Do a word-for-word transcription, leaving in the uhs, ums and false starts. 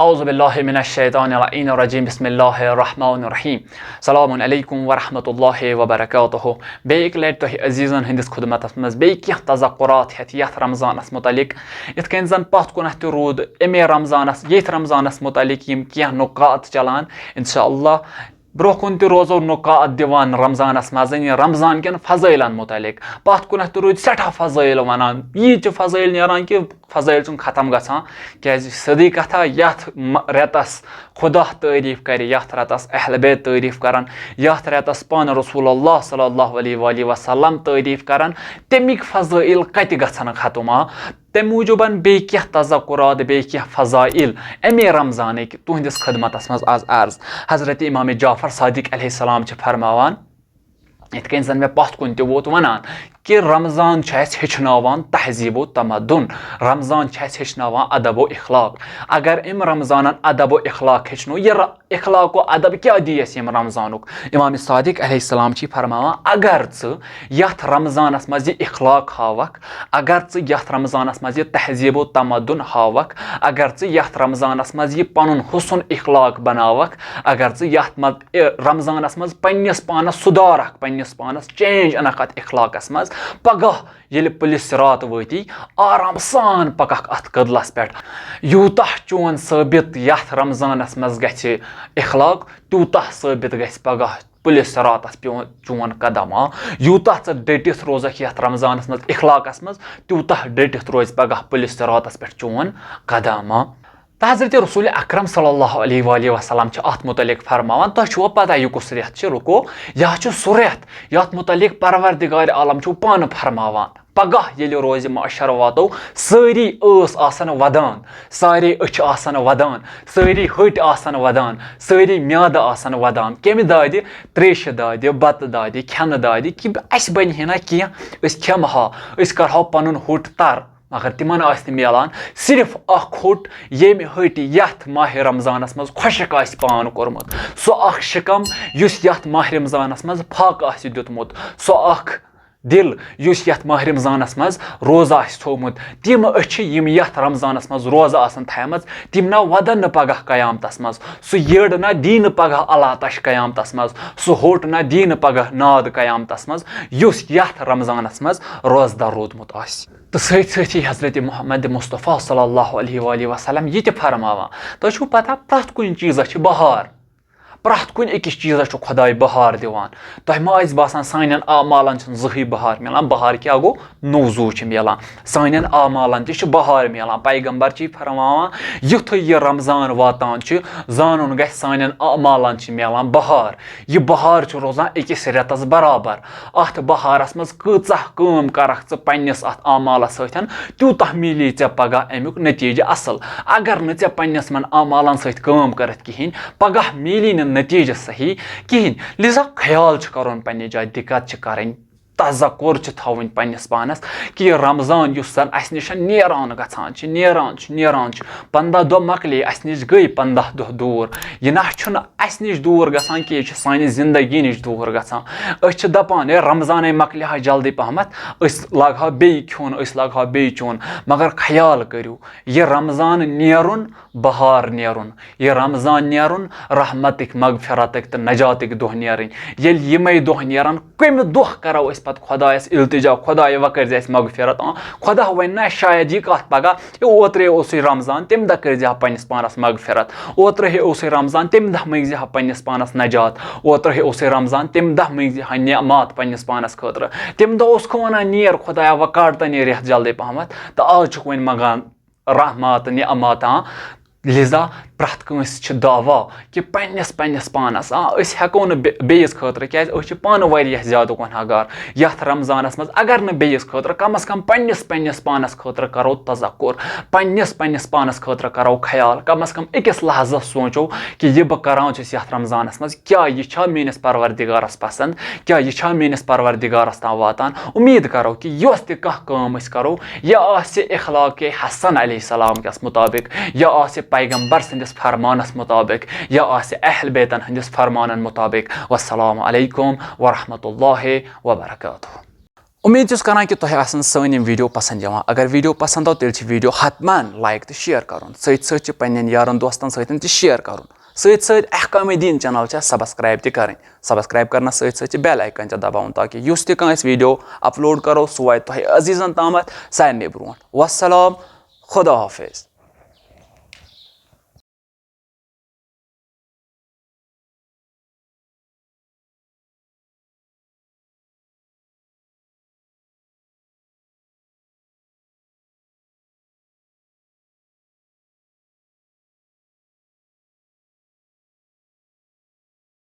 اعوذ باللہ من الشیطان اللعین الرجیم، بسم اللہ الرحمن الرحیم۔ السلام علیکم ورحمۃ اللہ وبرکاتہ۔ بیٚیہِ اَکہِ لَٹہِ تۄہہِ عزیٖزَن ہٕنٛدِس خدمتَس منٛز بیٚیہِ کینٛہہ تذکرات ہٮ۪تھ یَتھ رمضانَس مُتعلِق۔ یِتھ کٔنۍ زَن پَتھ کُنَتھ تہِ روٗد اَمے رمضانَس، ییٚتھۍ رمضانَس مُتعلِق یِم کینٛہہ نُکات چَلان، اِنشاء اللہ برونٛہہ کُن تہِ روزو نُکات دِوان رمضانَس منٛز، یہِ رمضان کٮ۪ن فضٲیلَن مُتعلِق۔ پَتھ کُنَتھ تہِ روٗدۍ سٮ۪ٹھاہ فضٲیل وَنان، ییٖتۍ چھِ فضٲیل نیران کہِ فضٲیل چھُنہٕ ختم گژھان، کیٛازِ سیٚدٕے کَتھا، یَتھ م-، رٮ۪تَس خدا تعریٖف کَرِ، یَتھ رٮ۪تَس اہل بیت تعریٖف کَرَن، یَتھ رٮ۪تَس پانہٕ رسول اللہ صلی اللہ علیہ وآلہ وسلم تعریٖف کَرَن، تَمِکۍ فضٲیل کَتہِ گژھن ختم؟ آ، تَمہِ موٗجوٗبَن بیٚیہِ کینٛہہ تذکرات، بیٚیہِ کینٛہہ فضائل اَمے رمضانٕکۍ تُہٕنٛدِس خدمتَس منٛز آز عرض۔ حضرت امام جعفر صادق علیہ السلام چھِ فرماوان، یِتھ کٔنۍ زَن مےٚ پَتھ کُن تہِ ووت وَنان، کہِ رمضان چھُ اَسہِ ہیٚچھناوان تہذیٖب و تمدُن، رمضان چھُ اَسہِ ہیٚچھناوان ادب و اخلاق۔ اگر أمۍ رمضانَن ادب و اخلاق ہیٚچھنو، یہِ ر-، اخلاق و ادب کیٛاہ دی اَسہِ ییٚمہِ رمضانُک؟ امام صادق علیہ السلام چھِ فرماوان، اگر ژٕ یَتھ رمضانَس منٛز یہِ اخلاق ہاوَکھ، اگر ژٕ یَتھ رمضانَس منٛز یہِ تہذیٖب و تمدُن ہاوَکھ، اگر ژٕ یَتھ رمضانَس منٛز یہِ پَنُن حُسن اخلاق بناوَکھ، اگر ژٕ یَتھ منٛز، اِ-، رمضانَس منٛز پنٛنِس پانَس سُدھارَکھ، پنٛنِس پانَس چینج اَنَکھ اَتھ اخلاقَس منٛز، پگاہ ییٚلہِ پُلہِ صراط وٲتی، آرام سان پَکَکھ اَتھ کٔدلَس پٮ۪ٹھ۔ یوٗتاہ چون ثٲبِت یَتھ رمضانَس منٛز گژھِ اخلاق، تیوٗتاہ ثٲبِت گژھِ پگاہ پُلہِ صراطَس پیوٚن چون قدم۔ آ، یوٗتاہ ژٕ ڈٔٹِتھ روزَکھ یَتھ رمضانَس منٛز، اخلاقَس منٛز، تیوٗتاہ ڈٔٹِتھ روزِ پگاہ پُلہِ صراطَس پٮ۪ٹھ چون قدم۔ آ۔ تہٕ حضرت رسول اکرم صلی اللہ علیہ وآلہ وسلم چھِ اَتھ مُتعلِق فرماوان، تۄہہِ چھُوا پتہ یہِ کُس رٮ۪تھ چھِ؟ رُکو، یہِ حظ چھُ سُہ رٮ۪تھ یَتھ مُتعلِق پروردگار عالم چھُ پانہٕ فرماوان۔ پگاہ ییٚلہِ روزِ محشر واتو، سٲری ٲس آسن ودان، سارے أچھ آسن ودان، سٲری ۂٹۍ آسن ودان، سٲری میادٕ آسن ودان۔ کمہِ دادِ؟ تریشہِ دادِ، بتہٕ دادِ، کھٮ۪نہٕ دادِ، کہِ اسہِ بنہِ ہے نہ کینٛہہ، أسۍ کھٮ۪مہٕ ہا، أسۍ کرہو پنُن ہوٚٹ تر۔ مگر تِمن آسہِ نہٕ میلان صرف اکھ ہوٚٹ، ییٚمہِ ۂٹۍ یتھ ماہِ رمضانس منٛز خۄشک آسہِ پان کوٚرمُت، سُہ اکھ شِکم یُس یتھ ماہِ رمضانس منٛز فاقہٕ آسہِ دیُتمُت، سُہ اکھ دِل یُس یتھ ماہِ رمضانس منٛز روزٕ آسہِ تھوومُت، تِم أچھِ یِم یتھ رمضانس منٛز روزٕ آسن تھایمژ، تِم نہ ودن نہٕ پگاہ قیامتس منٛز، سُہ یٔڑ نہ دی نہٕ پگاہ اللہ تش قیامتس منٛز، سُہ ہوٚٹ نہ دی نہٕ پگاہ ناد قیامتس منٛز، یُس یتھ رمضانس منٛز روزٕ دار روٗدمُت آسہِ۔ تہٕ سۭتۍ سۭتی حضرت محمد مصطفیٰ صلی اللہ علیہ وآلہ وسلم یہِ تہِ فرماوان، تۄہہِ چھُو پتہ، پرٛٮ۪تھ کُنہِ چیٖزس چھِ بہار، پرٛٮ۪تھ کُنہِ أکِس چیٖزس چھُ خۄداے بہار دِوان۔ تۄہہِ ما آسہِ باسان سانٮ۪ن اعمالن چھُنہٕ زٕہٕے بہار میلان؟ بہار کیٛاہ گوٚو؟ نوٚو زُو چھُ میلان۔ سانٮ۪ن اعمالن تہِ چھُ بہار میلان۔ پیغمبر چھِ فرماوان، یُتھُے یہِ رمضان واتان چھُ، زانُن گژھِ سانٮ۪ن اعمالن چھِ میلان بہار۔ یہِ بہار چھُ روزان أکِس رٮ۪تس برابر۔ اتھ بہارس منٛز کۭژاہ کٲم کرکھ ژٕ پننِس اتھ اعمالس سۭتۍ، تیوٗتاہ میلی ژےٚ پگاہ امیُک نتیٖجہٕ اصل۔ اگر نہٕ ژےٚ پننِس یِمن اعمالن سۭتۍ کٲم کٔرتھ کہیٖنۍ، پگاہ میلی نہٕ نتیٖجہٕ صحیح کہیٖنۍ۔ لہذا خیال چھُ کرُن پننہِ جایہِ، دِقت چھِ کرٕنۍ، تذکر چھِ تھاوٕنۍ پننِس پانس کہِ یہِ رمضان یُس زن اسہِ نِش نیران گژھان چھِ، نیران چھِ، نیران چھِ، پنٛداہ دۄہ مۄکلے، اسہِ نِش گٔے پنٛداہ دۄہ دوٗر۔ یہِ نہ چھُنہٕ اسہِ نِش دوٗر گژھان کینٛہہ، یہِ چھُ سانہِ زندگی نِش دوٗر گژھان۔ أسۍ چھِ دپان، ہے، رمضانٕے مۄکلہِ ہا جلدی پہمتھ، أسۍ لاگہٕ ہاو بیٚیہِ کھیوٚن، أسۍ لاگہٕ ہاو بیٚیہِ چیوٚن۔ مگر خیال کٔرِو، یہِ رمضان نیرُن، بہار نیرُن، یہِ رمضان نیرُن، رحمتٕکۍ، مغفرتٕکۍ تہٕ نجاتٕکۍ دۄہ نیرٕنۍ۔ ییٚلہِ یِمے دۄہ نیرن، کمہِ دۄہ کرو أسۍ پتہٕ خۄدایس التجا، خۄدایا، وۄنۍ کٔرۍ زِ اسہِ مغفرت؟ آ، خۄدا ونہِ نہ شاید یہِ کتھ پگاہ، ہے، اوترے اوسُے رمضان، تمہِ دۄہ کٔرۍ زِ ہا پننِس پانس مغفرت، اوترے ہے اوسُے رمضان، تمہِ دۄہ مٔنگۍ زِ ہا پننِس پانس نجات، اوترے ہے اوسُے رمضان، تمہِ دۄہ مٔنگۍ زِ ہا نعمات پننِس پانس خٲطرٕ۔ تمہِ دۄہ اوس کھونا نیر خۄدایا، وۄنۍ کڑ تہٕ یہِ رٮ۪تھ جلدی پہمتھ، تہٕ آز چھُکھ وۄنۍ منگان رحمات، نعمات، آ۔ لہذا پرٛٮ۪تھ کٲنٛسہِ چھِ دعویٰ کہِ پننِس، پننِس پانس، آ، أسۍ ہٮ۪کو نہٕ بے-، بیٚیِس خٲطرٕ، کیٛازِ أسۍ چھِ پانہٕ واریاہ زیادٕ گۄناہ گار۔ یتھ رمضانس منٛز اگر نہٕ بیٚیِس خٲطرٕ، کم از کم پننِس، پننِس پانس خٲطرٕ کرو تذکر، پننِس، پننِس پانس خٲطرٕ کرو خیال، کم از کم أکِس لحظس سونٛچو کہِ یہِ بہٕ کران چھُس یتھ رمضانس منٛز، کیٛاہ یہِ چھا میٲنِس پروردگارس پسند؟ کیٛاہ یہِ چھا میٲنِس پروردگارس تام واتان؟ امید کرو کہِ یۄس تہِ کانٛہہ کٲم أسۍ کرو، یہِ آسہِ اخلاق حسن علیہ السلام کِس مطابق، یہِ آسہِ پیغمبر سٕنٛدِس فرمانس مطابق، یہِ آسہِ اہل بیتن ہٕنٛدِس فرمانن مطابق۔ والسلام علیکم ورحمۃ اللہ وبرکاتہ۔ امید چھُس کران کہِ تۄہہِ آسن سٲنۍ یِم ویڈیو پسند یِوان۔ اگر ویڈیو پسند آو، تیٚلہِ چھِ ویڈیو حتماً لایک تہٕ شیئر کرُن، سۭتۍ سۭتۍ چھِ پننٮ۪ن یارن دوستن سۭتۍ تہِ شیئر کرُن، سۭتۍ سۭتۍ احکام دین چینل چھےٚ سبسکرائب تہِ کرٕنۍ۔ سبسکرائب کرنس سۭتۍ سۭتۍ چھِ بیل آئیکن تہِ دباوُن، تاکہِ یُس تہِ کانٛہہ أسۍ ویڈیو اپلوڈ کرو، سُہ واتہِ تۄہہِ عزیزن تامتھ سارنٕے برونٛٹھ۔ والسلام، خدا حافظ۔